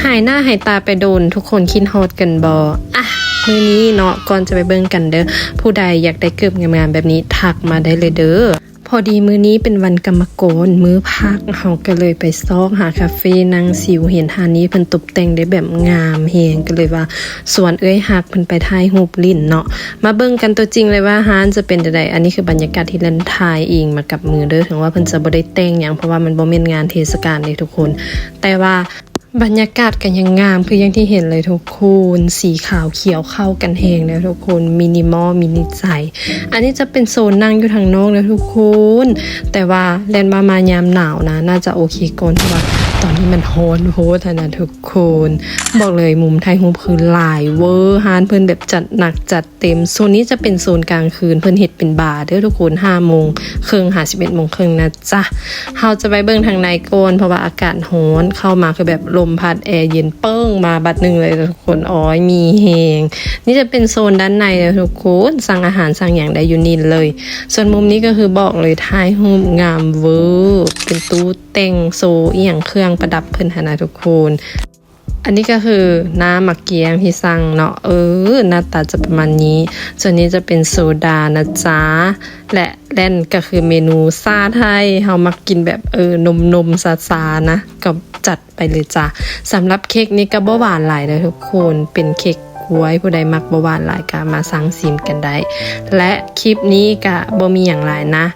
ຫາຍໜ້າຫາຍຕາໄປດົນ ທຸກຄົນຄິດຮອດກັນບໍ່? ອ່ະ ມື້ນີ້ເນາະ ກ່ອນຈະໄປເບິ່ງກັນເດີ້ ຜູ້ໃດຢາກໄດ້ເກີບງາມໆແບບນີ້ ທັກມາໄດ້ເລີຍເດີ້. ພໍດີມື້ນີ້ເປັນວັນກຳມະກອນ ມື້ພັກ ເຮົາກໍເລີຍໄປຊອກຫາຄາເຟນັ່ງຊິວ ເຫັນຮ້ານນີ້ເພິ່ນຕົບແຕ່ງໄດ້ແບບງາມແຮງ ກໍເລີຍວ່າຊວນເອື້ອຍຮັກເພິ່ນໄປຖ່າຍຮູບຫຼິ້ນເນາະ. ມາເບິ່ງກັນຕົວຈິງເລີຍວ່າຮ້ານຈະເປັນຈັ່ງໃດ. ອັນນີ້ຄືບັນຍາກາດທີ່ແລ່ນຖ່າຍອີງມາກັບມືເດີ້ ເຖິງວ່າເພິ່ນຈະບໍ່ໄດ້ແຕ່ງຫຍັງ ເພາະວ່າມັນບໍ່ແມ່ນງານເທດສະການເດ້ທຸກຄົນ ແຕ່ວ່າ ບັນຍາກາດກໍຍັງງາມຄືຢ່າງທີ່ເຫັນເລີຍທຸກຄົນ ສີຂາວຂຽວເຂົ້າກັນແຮງເລີຍທຸກຄົນ minimal mini ໃຈ. ອັນນີ້ຈະເປັນໂຊນນັ່ງຢູ່ທາງນອກເລີຍທຸກຄົນ ແຕ່ວ່າແລ່ນວ່າມາຍາມໜາວນະ ໜ້າຈະໂອເຄກ່ອນ ເພາະວ່າຕອນນີ້ມັນຮ້ອນໂພດຫັ້ນນະທຸກຄົນ. ບອກເລີຍມຸມຖ່າຍຮູບຄືຫຼາຍເວີ ຮ້ານເພິ່ນແບບຈັດໜັກຈັດ ເຕັມ. ໂຊນນີ້ຈະເປັນໂຊນກາງຄືນ ເພິ່ນເຮັດເປັນບາເດີ້ທຸກຄົນ ຫ້າໂມງເຄິ່ງຫາສິບເອັດໂມງເຄິ່ງນະຈ໊ະ. ເຮົາຈະໄປເບິ່ງທາງໃນກ່ອນ ເພາະວ່າອາກາດຮ້ອນ ເຂົ້າມາຄືແບບລົມພັດແອເຢັນເປີ້ງມາບາດໜຶ່ງເລີຍທຸກຄົນ ໂອ້ຍ ມີແຮງ. ນີ້ຈະເປັນໂຊນດ້ານໃນເດີ້ທຸກຄົນ ສັ່ງອາຫານສັ່ງຫຍັງໄດ້ຢູ່ນີ້ເລີຍ. ສ່ວນມຸມນີ້ກໍຄືບອກເລີຍ ຖ່າຍຮູບງາມເວີ ເປັນຕູ້ແຕ່ງໂຊອີ່ຫຍັງ ເຄື່ອງປະດັບເພິ່ນຫັ້ນນະທຸກຄົນ. ອັນນີ້ກໍຄືນ້ຳໝາກກຽງທີ່ສັ່ງເນາະ ເອີ ໜ້າຕາຈະປະມານນີ້. ສ່ວນນີ້ຈະເປັນໂຊດານະຈ໊ະ ແລະ ແລ່ນກໍຄືເມນູຊາໄທ ເຮົາມັກກິນແບບ ເອີ ນົມໆຊາໆນະ ກໍຈັດໄປເລີຍຈ້ະ. ສຳລັບເຄັກນີ້ກໍບໍ່ຫວານຫຼາຍເດີ້ທຸກຄົນ ເປັນເຄັກກ້ວຍ ຜູ້ໃດມັກບໍ່ຫວານຫຼາຍກໍມາສັ່ງຊິມກັນໄດ້. ແລະ ຄລິບນີ້ກໍບໍ່ມີຫຍັງຫຼາຍນະ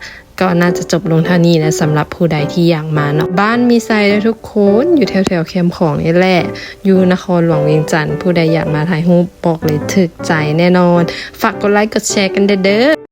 ກໍໜ້າຈະຈົບລົງເທົ່ານີ້ແຫຼະ ສຳລັບຜູ້ໃດທີ່ຢາກມາເນາະ. ບ້ານມີໄຊເດີ້ທຸກຄົນ ຢູ່ແຖວໆແຄມຂອງນີ້ແຫຼະ ຢູ່ນະຄອນຫຼວງວຽງຈັນ. ຜູ້ໃດຢາກມາຖ່າຍຮູບ ບອກເລີຍຖືກໃຈແນ່ນອນ. ຝາກກົດໄລກົດແຊກັນແດ່ເດີ້.